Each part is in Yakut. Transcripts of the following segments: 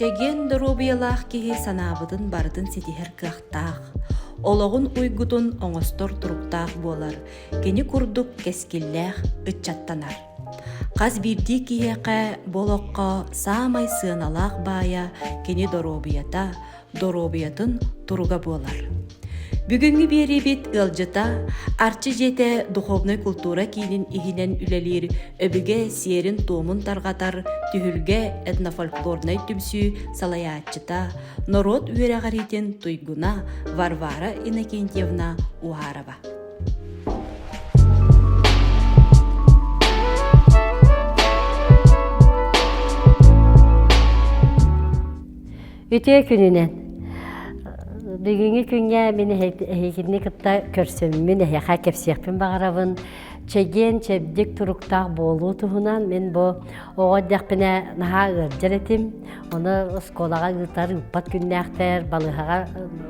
Чэгиэн доруобуйалаах киһи санаабытын барытын ситиһэр кыахтаах, олоҕун уйгутун оҥостор туруктаах буолар, кини курдук кэскиллээх ыччаттанар. Хас биирдии киһиэхэ бу олоххо саамай сыаналаах баайа кини доруобуйата, доруобуйатын туруга буолар. Бүгүҥҥү биэриибит ыалдьыта Арчы дьиэтэ духовнай култуура киинин иһинэн үлэлиир өбүгэ сиэрин-туомун тарҕатар түһүлгэ этнофольклорнай түмсүү салайааччыта, норуот үөрэҕириитин туйгуна Варвара Иннокентьевна Уарова. Үтүө күнүнэн! Бүгүҥҥү күҥҥэ мин эһигини кытта көрсөммүн эһиэхэ кэпсиэхпин баҕарабын. Чэгиэн, чэбдик туруктаах буолуу туһунан мин бу оҕо эрдэхпинэ наһаа ыалдьар этим. Ону оскуолаҕа ыытар ыыппат күннээхтэр, балыыһаҕа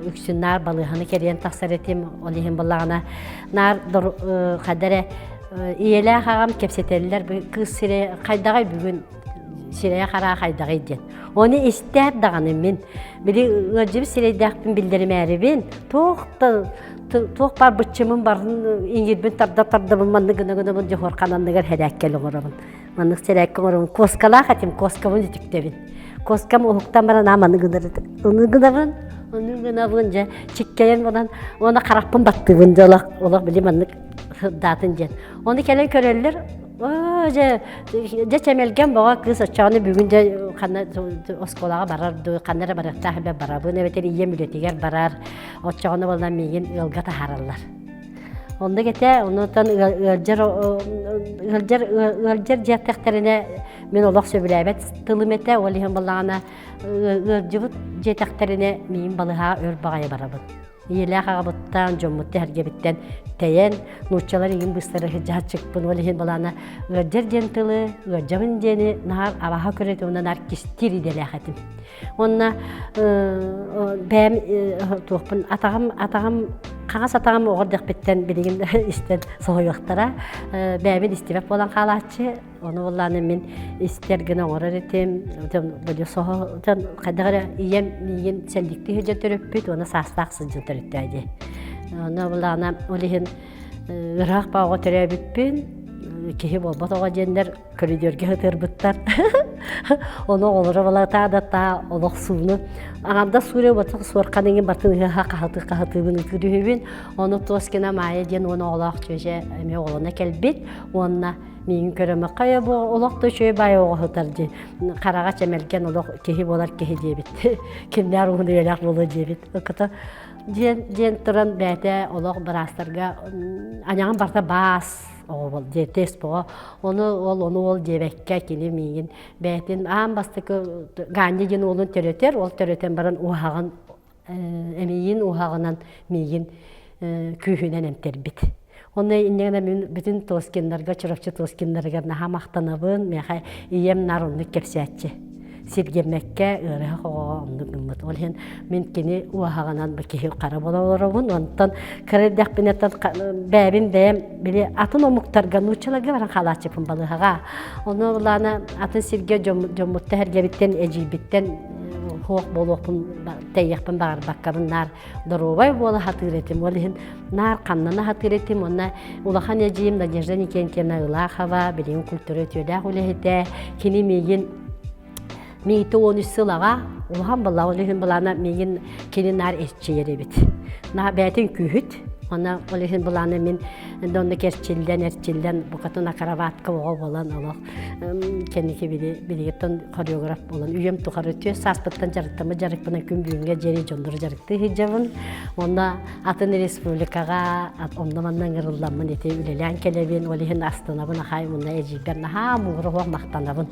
үксүн наар балыыһаны кэрийэн тахсар этим. Ол иһин буоллаҕына наар хайда эрэ ийэлээх аҕам кэпсэтэллэр кыыс сирэ хайдаҕай бүгүн сирэйэ хараа хайдаҕый диэн. Ону истээт даҕаны мин били ыалдьыбыт сирэйдээхпин биллэримээрибин туох да туох баар быччымын барын иҥирбин тарда тардабын маннык гына гынабын дьоһуорхананныгар сэрээккэ оҥоробун. Маннык сэрээккэ оҥоробун. Куоскалаах этим, куоскабын үтүктэбин. Куоскам уһуктан баран аа маннык гынар ону гынабын, ону гынабын дьэ чиккэйэн баран уонна харахпын баттыыбын дьэ олох олох били маннык даатын диэн. Ону кэлэн көрөллөр Оо, дьэ, дьэ чэмэлгэн боҕо кыыс оччоҕуна бүгүн дьэ ханна оскуолаҕа барар дуу, ханна эрэ барыахтаах эбэ барабын эбэтэр ийэм үлэтигэр барар, оччоҕуна буолла миигин ыалга таһаараллар. Оннук этэ, онутан ыалдьар ыалдьар ыалдьар диэтэхтэринэ мин олох сөбүлээбэт тылым этэ, ол иһин буоллаҕына ыалдьыбыт диэтэхтэринэ миигин балыһаа өр баҕайы барабын. Ийэлээх аҕабыттан, дьоммуттан, эргэбиттэн тэйэн, нууччалар игин быстара сылдьааччыкпын, ол иһин былаана ыалдьар диэн тылы, ыалдьабын диэни наһаар абаһа көрөт уонна наар кистиир идэлээх этим. Уонна бэйэм туохпун атаҕым атаҕым хаҥас атаҕым оҕо эрдэхпиттэн билигин истэн соһуйуохтара. Бэйэбин истибэт буолан хаалааччы. Ону буоллааны мин истэр гына оҥорор этим. Били соһо хайдах эрэ ийэм миигин сэлликтии сылдьан төрөппүт уонна саастаах сылдьан төрөттөө дии. Ону буоллаҕына ол иһин ыраах баҕа төрөөбүппүн киһи буолбат оҕо диэннэр көрүдүөргэ ытырбыттар. Ону оҕолоро балатаа да таа олох сууну аҥардас сууре батах суорхан иҥин батын ыһыаха хаһытыы хаһытыыбын ытыыр үһүбүн. Ону Тоскина Маайа диэн уон оҕолоох чүөчэ эмиэ оҕолоно кэлбит уонна Миигин көрөмө хайа бу олох да үчүгэй баай оҕо сытар дии. Хараҕа чэмэлгэн олох киһи буолар киһи диэбит. Кимнээх уһун үйэлээх буолуо диэбит. Ыкыта диэн диэн туран бэйэтэ олох быраастарга аняҕын барыта баас оҕо бол диэ тест боҕо. Ону ол ону ол диэбэккэ кини миигин бэйэтин аан бастакы Гаанньа диэн уолун төрөтөр, ол төрөтөн баран уһаҕын эмиийин уһаҕынан миигин күүһүнэн эмтэрбит. Онно инньэ мин бүтүн Тоскиннарга, Чурапчы Тоскиннарыгар наһаа махтанабын. Миэхэ ийэм наар оннук кэпсээччи. Сиргэммэккэ ыарыһах оҕоҕо оннук гыммыт. Ол иһин мин кини уоһаҕынан бу киһи хара буола олоробун. Онтон кыра эрдэхпинэ бэйэбин бэйэм били атын омуктарга, нууччаларга баран хаалааччыппын балыыһаҕа. Ону былаана атын сиргэ дьоммутта эргэбиттэн, эдьиийбиттэн суох буолуохпун тэйиэхпин баҕарбаккабын наар доруобай буола сатыыр этим. Ол иһин наар хамнана сатыыр этим. Уонна улахан эдьиийим Надежда Никентьевна Ылахова билигин культура үтүөлээх үлэһитэ. Кини миигин миигин 13 сыл аҕа улахан буолла. Ол иһин былаана миигин кини наар эрчийэр эбит. Наһаа бэйэтин күүһүт. Онно ол иһин былаана мин онно кэрчиллэн, эрчиллэн букатын акробатка оҕо буолан олох кэнники били билигиттэн хореограф буолан үйэм тухары түөс сааспыттан дьарыктаммыт дьарыкпынан күн бүгүҥҥэ диэри дьоннору дьарыктыы сылдьабын. Уонна атын республикаҕа онно-манна ыҥырылламмын ити үлэлээн кэлэбин. Ол иһин астынабын ахай уонна эдьиийбэр наһаа муҥура суох махтанабын.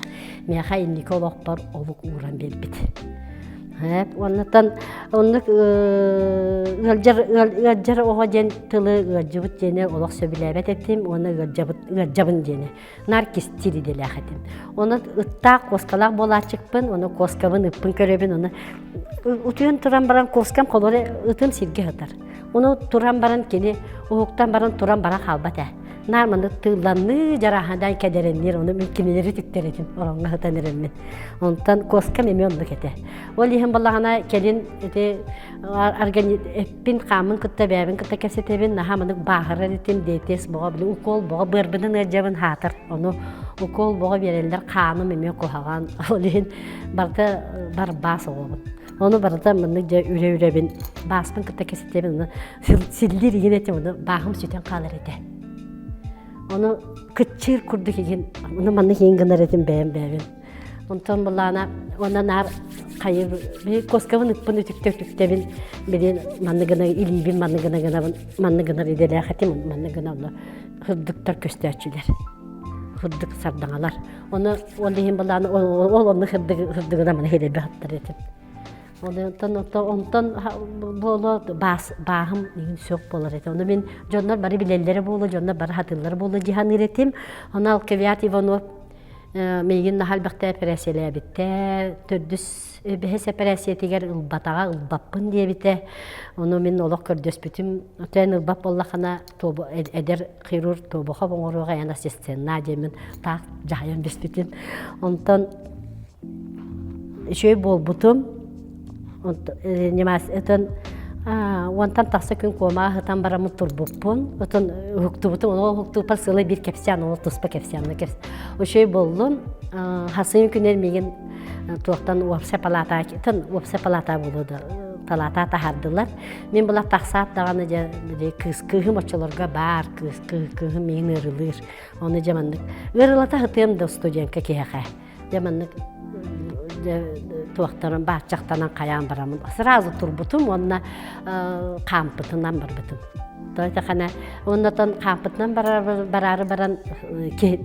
Миэхэ инники олохпор олук ууран биэрбит. Уоннатан оннук ыалдьар ыалдьар оҕо диэн тылы ыалдьыбыт диэни олох сөбүлээбэт этим уонна ыалдьабыт ыалдьабын диэни наар кистиир идэлээх этим. Оны ыттаах, куоскалаах буолааччыкпын, ону куоскабын ыппын көрөбүн, ону утуйан туран баран куоскам холоро ытым сиргэ сытар. Ону туран баран кини уһуктан баран туран баран хаалбат ээ. Наар маннык тыылланныы дьарааһадаан кэдэрэнниир, ону мин кинилэри үтүктэр этим, ороҥҥо сытан эрэммин. Онтон куоскам эмиэ оннук этэ. Ол иһин балаҕана кэлин ити эппин хааммын кытта бэйэбин кытта кэпсэтэбин, наһаа маннык бааһырар этим, диэтиэс боҕо, били укол боҕо быарбынан ыалдьабын хаатар. Ону укол боҕо биэрэллэр, хааным эмиэ куһаҕан. Ол иһин барыта барбаас оҕобун. Ону барыта маннык дьэ үрэ-үрэбин, бааспын кытта кэпсэтэбин, ону силлиир игин этим, ону бааһым сүтэн хаалар этэ. Ону кыччыыр курдук игин, ону маннык игин гынар этим бэйэм бэйэбин. Онтон былаана уонна наар хайы куоскабын ыппын үтүктэ үтүктэбин билин манны гына илиибин манны гына гынабын манны гынар идэлээх этим манны гына онно хырдыктар көстөөччүлэр хырдык сардаҥалар ону ол иһин былаана ол онну хырдыгына маны хилэрбэ хаттар этим Онтон онтон буолуо баас бааһым иһин сөп буолар этэ. Ону мин дьоннор бары билэллэрэ буолуо, дьоннор бары хатыыллара буолуо дии саныыр этим. Ону Алкивиад Иванов миигин наһаа элбэхтэ эпэрээссийэлээбиттэ. Төрдүс бэһис эпэрээссийэтигэр ылбатаҕа, ылбаппын диэбитэ. Ону мин олох көрдөспүтүм. Өтөөн ылбат буоллахына эдэр хирург Тобохов оҥоруоҕа эн ассистеннаа диэммин таах дьаһайан биспитим. Онтон Үчүгэй буолбутум. Отон уонтан тахса күн куомаҕа сытан бараммын турбуппун. Отон уһуктубутум. Ол уһуктууппар сыала биир кэпсээн, ол туспа кэпсээн. Үчүгэй буоллум. Хасыйын күнэр миигин туохтан уопсай палата, уопсай палата буолуо да палата таһаардылар. Мин була тахсаат даҕаны дьэ кыыс кыыһым оччолорго баар кыыс кыыһым миигин ыарылыыр. Ону дьэ маннык ыарылата сытыам да студентка киһиэхэ. Дьэ маннык туохтарын бааччахтанан хайаан бараммын сразу турбутум уонна хаампытынан барбытым. То этэхэнэ уоннатан хаампытынан бараары баран киһи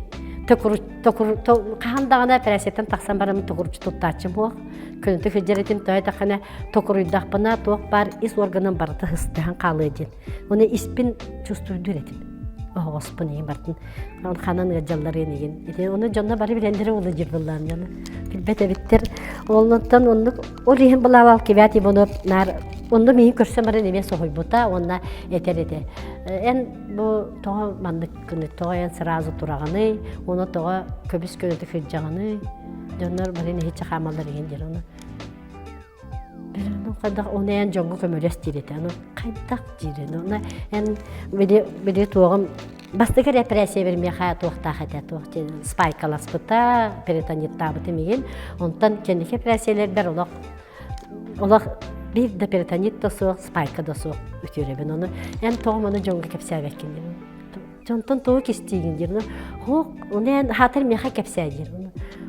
хаһан даҕаны операцияттан тахсан бараммын токуруччу туттааччым суох. Көнөтүк сылдьар этим то этэхэнэ токуруйдахпына туох баар ис органым барыта сыстыһан хаалыа диэн. Уонна испин чувствуйдуур этим. Оһоҕоспун иһин бартын ханан ыалдьалларын иһин. Ити ону дьонно бары билэллэрэ уола дьирбыллаан дьоно. Билбэт эбиттэр. Оннуттан оннук ол иһин былаалал кибэт ибону наар онно миин көрсөн баран эмиэ соһуйбута уонна этэр этэ. Эн бу тоҕо маннык күнү тоҕо эн сразу тураҕыный, уонна тоҕо көбүс көнөтүк сылдьаҕыный, дьоннор бары нэһииччэ хаамаллар иһин диэн ону хайдах ону эн дьоҥҥо көмөлөс диир этэ ону хайдах диир ону эн били били туоҕум бастакы репрессия миэхэ туохтаах этэ туох диэн спайкаласпыта перитониттаабытым иһин онтон кэнники эпэрээссийэлэрбэр олох олох биир да перитонит да суох спайка да суох үтүөрэбин ону эн тоҕо маны дьоҥҥо кэпсээбэккин диэн Дьонтон тугу кистиигин диир. Хоох, ону эн хаатар миэхэ кэпсээ диир.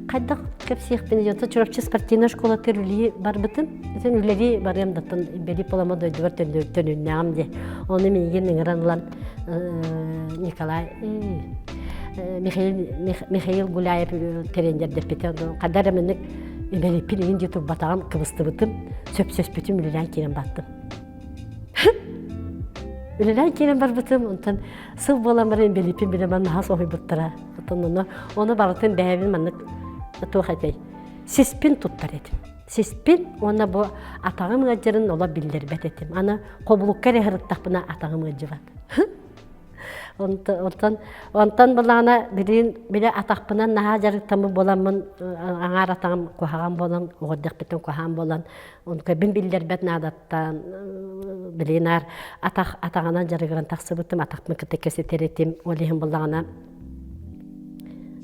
Хайдах кэпсиэхпин дьонтон Чурапчы спортивнай школатыгар үлэлии барбытым. Итин үлэлии барыам даттан бэли полама дойдубар төнүннэҕим дии. Ону миигин ыҥыран ылан Николай Михаил Михаил Гуляев тренердэппитэ. Хайда эрэ маннык имэриппин иһин дии турбатаҕым, кыбыстыбытым, сөпсөспүтүм үлэлээн киирэн баттым. Үлэлээн киирэн барбытым, онтон сыл буолан баран инбэлииппин билэ манна наһаа соһуйбуттара. Оттон ону, ону барытын бэйэбин маннык туох этэй, сиспин туттар этим. Сиспин уонна бу атаҕым ыалдьарын олох биллэрбэт этим. Аны хобулукка эрэ сырыттахпына атаҕым ыалдьыбат. Онтон, онтон былаана билигин били атахпынан наһаа дьарыктаммыт буоламмын аҥаар атаҕым куһаҕан буолан, оҕо эрдэхпиттэн куһаҕан буолан Онтукайбын биллэрбэт наадаттан билигин аар атах атаҕынан дьарыгыран тахсыбытым, атахпын кытта кэситэр этим. Ол иһин буллаҕына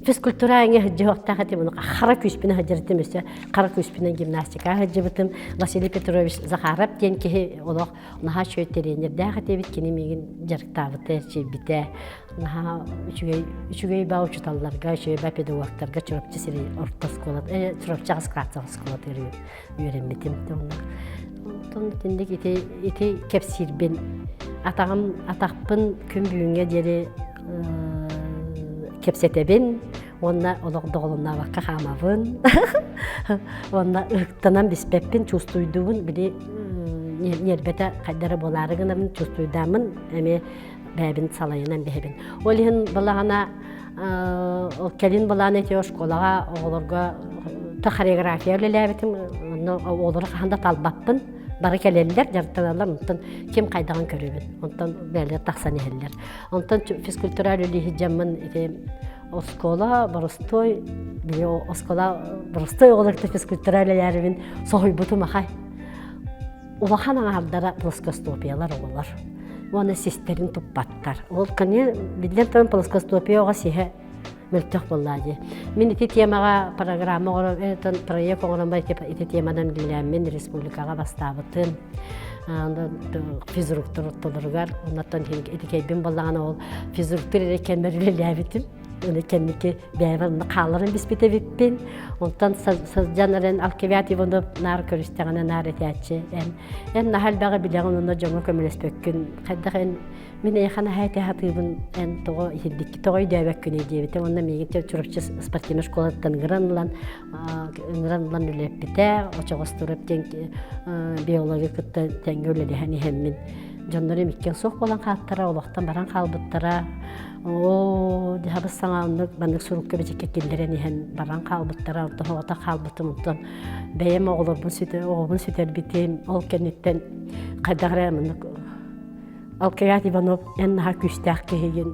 физкультура эҥэ сылдьыһыахтаах этим, ону хара күүспүнэн сылдьар этим, өссө хара күүспүнэн гимнастикаҕа сылдьыбытым. Василий Петрович Захаров диэн киһи олох наһаа үчүгэй тренердээх этибит, кини миигин дьарыктаабыта, эрчийбитэ. Наһаа үчүгэй үчүгэй баа учууталларга, үчүгэй баа педагогтарга Чурапчы сири орто оскуола, Чурапчы аҕыс классах оскуолатыгар үөрэммитим. Онтон итинник ити ити кэпсиирбин атаҕым атахпын күн бүгүҥҥэ диэри кэпсэтэбин уонна олох доҕолоннообокко хаамабын уонна ыһыктанан биспэппин чувствуйдуубун били ньиэрбэтэ хайдара буолаары гынабын чувствуйдааммын эмиэ бэйэбин салайынан биһэбин ол иһин балаҕана кэлин былаан эти оскуолаҕа оҕолорго хореография үлэлээбитим онно оҕолору хаһан да талбаппын. Бары кэлэллэр, дьарыктаналлар, онтон ким хайдаҕын көрөбүн. Онтон бэйэлэр тахсан иһэллэр. Онтон физкультура үлэлии сылдьаммын ити оскуола боростуой били оскуола боростуой оҕолорго физкультура үлэлээрибин соһуйбутум ахай. Улахан аҥаардара плоскостопиялар оҕолор. Уонна систэрин туппаттар. Ол кини биллэн туран плоскостопия оҕо сиһэ мөлтөх буоллаа дии. Мин ити темаҕа программа оҥорон, проект оҥорон ити теманан үлэлээммин республикаҕа бастаабытым. Физруктар ортолоругар, оннуттан ити кэйбин буоллаҕына ол физруктар эрэ кэммэр үлэлээбитим. Аны кэнники бэйэбэр онно хаалларан биспит эбиппин. Онтон сылдьан эрэн Алкивиад Иванов наар көрүстэҕинэ наар этээччи эн эн наһаа элбэҕи билэҕин онно дьоҥҥо көмөлөспөккүн хайдах эн мин эйиэхэ наһаа этэ сатыыбын эн тоҕо иһирдикки тоҕо өйдөөбөккүнүй диэбитэ уонна миигин Чурапчы спортивнай школаттан ыҥыран ылан ыҥыран ылан үлэлэппитэ очоҕостуруп диэн биология кытта тэҥҥэ үлэлэһэн иһэммин дьоннорум иккиэн суох буолан хааттара олохтон баран хаалбыттара Оо, дьаһабыс саҥа оннук маннык сурукка бичиккэ киллэрэн иһэн баран хаалбыттара, онтон оҕото хаалбытым, онтон бэйэм оҕолорбун сүтэ оҕобун сүтэрбитим, ол кэнниттэн хайдах эрэ маннык Алкаят Иванов эн наһаа күүстээх киһигин,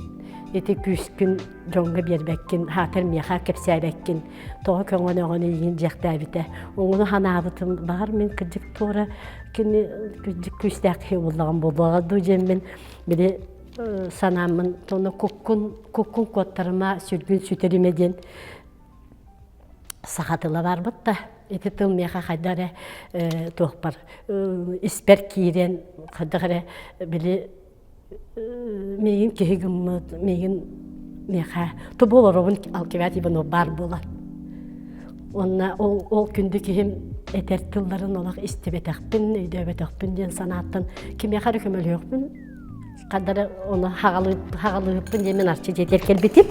ити күүскүн дьоҥҥо биэрбэккин, хаатар миэхэ кэпсээбэккин, тоҕо көҥөнөҕүн эйигин дьиэхтээбитэ. Оҥону санаабытым, баҕар мин кырдьык туора кини кырдьык күүстээх киһи буоллаҕым буолуоҕа дуу диэммин били санааммын тоно куккун куккун куоттарыма сүргүн сүтэримэ диэн саха тыла барбыт да ити тыл миэхэ хайда эрэ туохпар испэр киирэн хайдах эрэ били миигин киһи гыммыт миигин миэхэ тубу олоробун Алкивиад Иванов баар буолан уонна ол ол күндү киһим этэр тылларын олох истибэтэхпин өйдөөбөтөхпүн диэн санааттан кимиэхэ эрэ көмөлөһүөхпүн Хадары ону хаҕалыыппын диэн мин Арчы дьиэтигэр кэлбитим.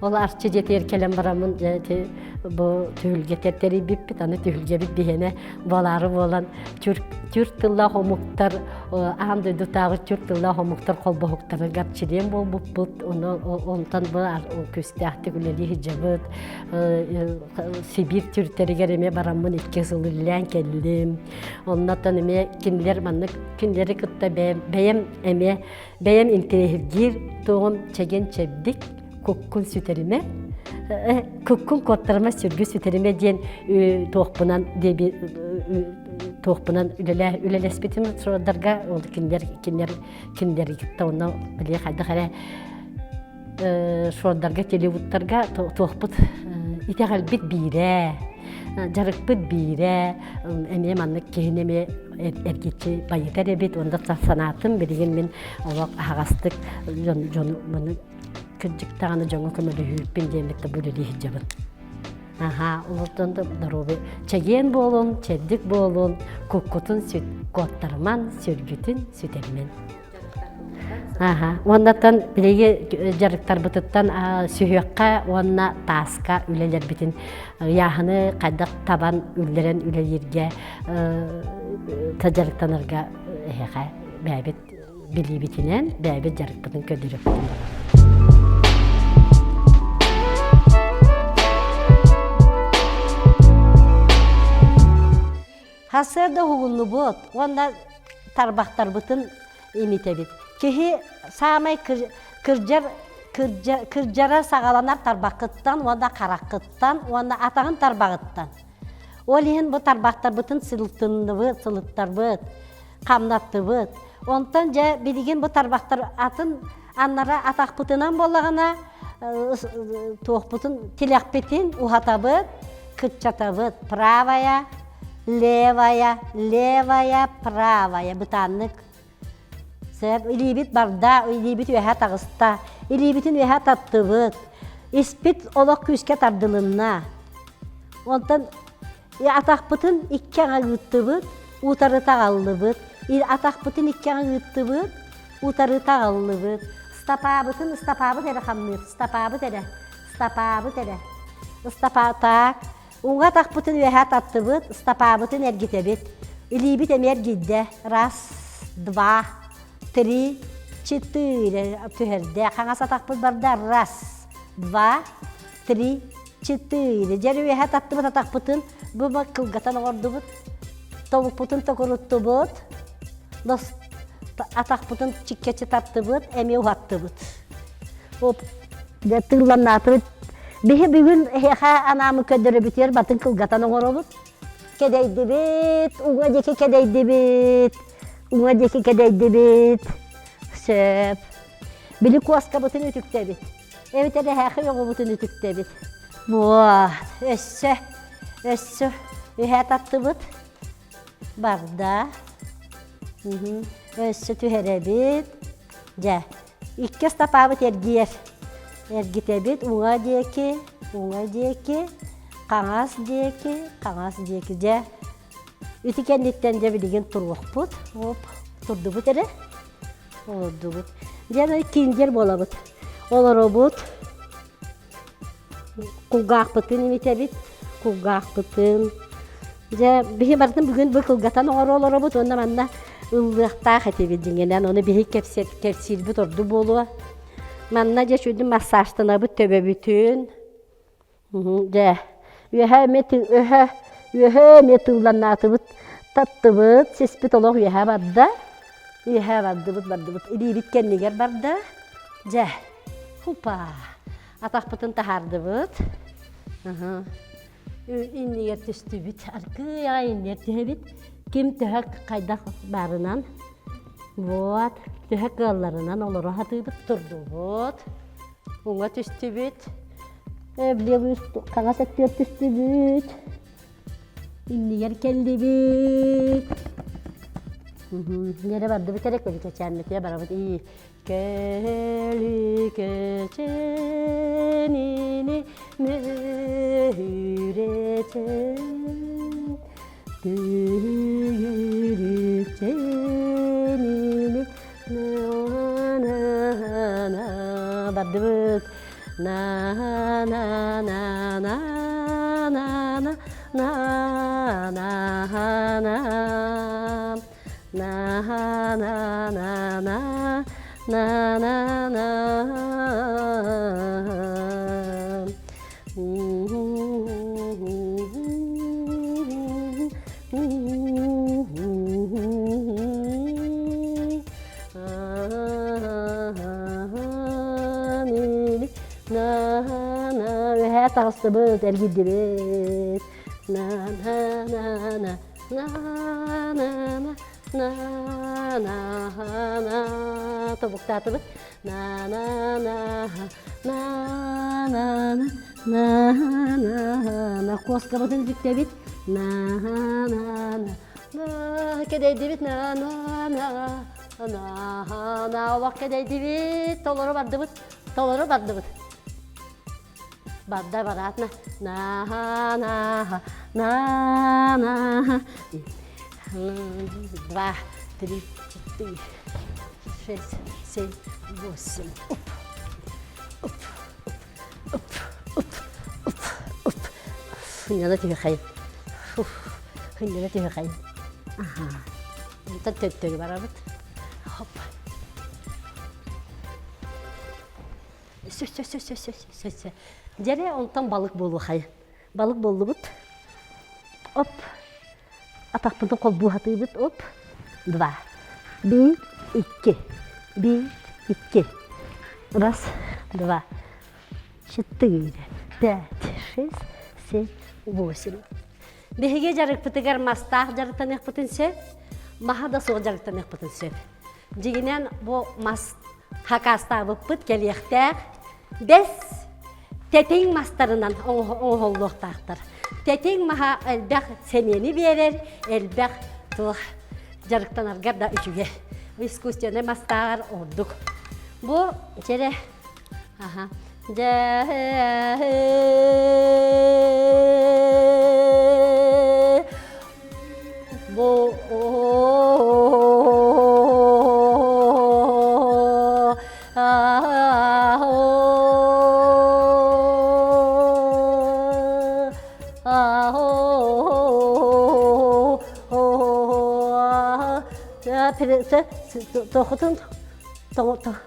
Ол Арчы дьиэтигэр кэлэн бараммын дьэ ити бу түһүлгэтэр тэрийбиппит. Аны түһүлгэбит биһиэнэ буолаары буолан түүр тыллаах омуктар аан дойдутааҕы түүр тыллаах омуктар холбоһуктарыгар чилиэн буолбуппут. Ону онтон бу күүстээхтик үлэлии сылдьабыт. Сибиир түртэригэр эмиэ бараммын икки сыл үлэлээн кэллим. Оннотон эмиэ кинилэр маннык кинилэри кытта бэйэм эмиэ бэйэм интэриэһиргиир туоҕум чэгиэн-чэбдик куккун сүтэримэ куккун куоттарыма сүргү сүтэримэ диэн туохпунан туохпунан үлэлээ үлэлэспитим сурударга ол кинилэр кинилэр кинилэри кытта онно били хайдах эрэ шордарга телевуттарга туохпут итэҕэлбит биирэ дьарыкпыт биирэ эмиэ маннык киһини эмиэ эргиччи байытар эбит уонна санаатым билигин мин олох аһаҕастык дьон дьону маны кырдьык даҕаны дьоҥҥо көмөлөһүүрпүн диэммит да бу үлэлии сылдьабын аха олортон да доруобуй чэгиэн буолун чэбдик буолун куккутун сүт куоттарыман сүргүтүн сүтэрмэн Аха. Уоннаттан билиги дьарыктарбытыттан сүһүөххэ уонна тааска үлэлэрбитин ыйааһыны хайдах табан үллэрэн үлэлииргэ дьарыктанарга эһиэхэ бэйэбит билиибитинэн бэйэбит дьарыкпытын көрдөрүөхпүтүн баҕарабыт. Сарсыарда уһугуннубут уонна тарбахтарбытын имитэбит. Киһи саамай кырдьар кырдьара саҕаланар тарбаххыттан уонна хараххыттан уонна атаҕын тарбаҕыттан. Ол иһин бу тарбахтарбытын сылытынныбыт, сылыттарбыт, хамнаттыбыт. Онтон дьэ билигин бу тарбахтар атын аннара атахпытынан буоллаҕына туохпутун тилэхпитин уһатабыт, кыччатабыт. Правая, левая, левая, правая бытааннык Сөп, илиибит барда, илиибит үөһэ таҕыста, илиибитин үөһэ таттыбыт, испит олох күүскэ тардылынна. Онтон атахпытын икки аҥа ыыттыбыт, утары таҕаллыбыт, атахпытын икки аҥа ыыттыбыт, утары таҕаллыбыт. Стопабытын стопабыт эрэ хамныыр, стопабыт эрэ, стопабыт эрэ. Стопа так, Уҥа атахпытын үөһэ таттыбыт, стопабытын эргитэбит. Илиибит эмиэ эргийдэ. Раз, два, три, четыре түһэрдэ. Хаҥас атахпыт барда. Раз, два, три, четыре. Дьэ үөһэ таттыбыт атахпытын бу кылгатан оҥордубут. Тобукпутун токуруттубут, атахпытын чиккэччи тартыбыт, эмиэ уһаттыбыт. Оп, дьэ тыылланнаатыбыт. Биһи бүгүн эһиэхэ анаамы көрдөрөбүтүгэр батын кылгатан оҥоробут. Кэдэйдибит, уҥа диэки кэдэйдибит, уҥа диэки кэдэйдибит. Сөп. Били куоскабытын үтүктэбит. Эбэтэр эһээхи оҕобутун үтүктэбит. Буо, өссө, өссө үһэ таттыбыт. Барда. Өссө түһэрэбит. Дьэ, икки ыстапаабыт эргийэр. Эргитэбит уҥа диэки, уҥа диэки, хаҥас диэки, хаҥас диэки. Дьэ, ити кэнниттэн дьэ билигин туруохпут. Оп, турдубут эрэ. Олордубут. Дьэ, киндер буолабыт. Олоробут. Кулгаахпытын имитэбит, кулгаахпытын. Дьэ, биһи барытын бүгүн бу кылгатан оҥоро олоробут уонна манна ыллыахтаах этибит дьиҥинэн. Ону биһи кэпсиирбит ордук буолуо. Манна дьэ сүрдүн массажтанабыт төбөбүтүн. Дьэ, үөһэ эмиэ үөһэ үөһэ эмиэ тылланнаатыбыт, таттыбыт, сиспит олох үөһэ барда. Үөһэ бардыбыт, бардыбыт. Илиибит кэннигэр барда. Дьэ, хупа. Атахпытын таһаардыбыт. Иннигэр түстүбүт. Аркыйаҕа иннигэр түһэбит. Ким төһө хайдах баарынан. Вот. Төһө кыалларынан олоро сатыыбыт. Турдубут. Уҥа түстүбүт. В левую хаҥас өттүгэр түстүбүт. Иннигэр кэллибит. Нэрэ бардыбыт эрэ көлүкэчээммитигэр барабыт. И көлүкэчээнини мөһүрэтэн Түһүрүкчээнини на-на-на бардыбыт на-на-на-на-на-на на-на-на на-на-на-на на-на-на Үөһээ таҕыстыбыт, эргийдибит. На-на-на-на, на-на-на, на-на-на, тобуктаатыбыт. На-на-на, на-на-на, на-на-на, куоскабытын бүктэбит. На-на-на, кэдэйдибит на-на-на, на-на, олох кэдэйдибит, толору бардыбыт, толору бардыбыт. Барда бараатна на-на, на-на, два, три, четыре, шесть, семь, восемь. Оп, оп, оп, оп, оп, оп. Хынньана түһэхэй. Хынньана түһэхэй. Аха. Онтон төттөрү барабыт. Хоп. Сөс, сөс, сөс, сөс, сөс, сөс. Дьэрэ онтон балык буолуохай. Балык буоллубут. Оп. Атахпытын холбуу сатыыбыт. Оп. Два. Биир, икки. Биир, икки. Раз, два, четыре, пять, шесть, семь, восемь. Биһиги дьарыкпытыгар мастаах дьарыктаныахпытын сөп, маһа да суох дьарыктаныахпытын сөп. Дьиҥинэн бу мас хакаастаабыппыт кэлиэхтээх бэс тэтиҥ мастарынан оҥоһуллуохтаахтар. Тэтиҥ маһа элбэх сэниэни биэрэр, элбэх туох дьарыктанаргар да үчүгэй. Искусственнай мастааҕар ордук. Бу чэрэ аха дьэ бу Тохутун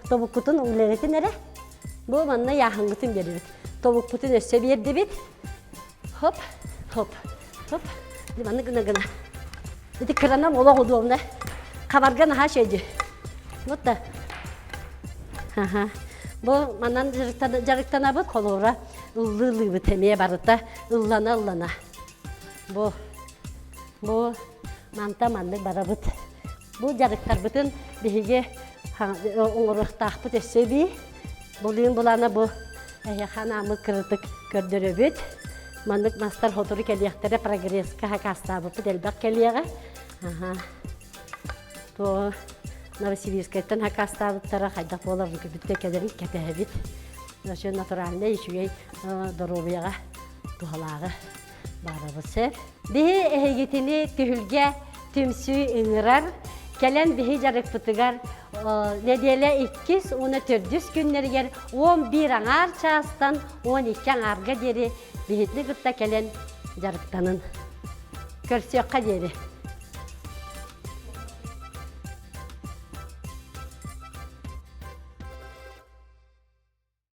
тобуккутун үлэлэтин эрэ. Бу манна яхынгытын биэрдибит. Тобукпутун өссө биэрдибит. Хоп, хоп, хоп. Манна гына гына. Ити кыранан олох удобно. Хабарга наһаа үчүгэй. Вот да. Аха. Бу манан дьарыктанабыт холуура ыллыы-ыллыыбыт эмиэ барыта ыллана-ыллана. Бу бу манта маннык барабыт. Бу дьарыктарбытын биһиги оҥоруохтаахпыт өссө эбии. Булуун булана бу эһиэхэ анааммыт кыратык көрдөрөбүт. Маннык мастар сотору кэлиэхтэрэ прогресска хакаастаабыппыт элбэх кэлиэҕэ. Аха. То Новосибирскайтан хакаастаабыттара хайдах буоларын бүттэ кэлэрин кэтэһэбит. Вообще натуральнай үчүгэй доруобуйаҕа туһалааҕы баарабыт сөп. Биһи эһигитини түһүлгэ түмсүү ыҥырар. Кэлэн биһи дьарыкпытыгар нэдиэлэ иккис уонна төрдүс күннэригэр 11 аҥаар чаастан 12 аҥаарга диэри биһитини кытта кэлэн дьарыктанын. Көрсүөххэ диэри.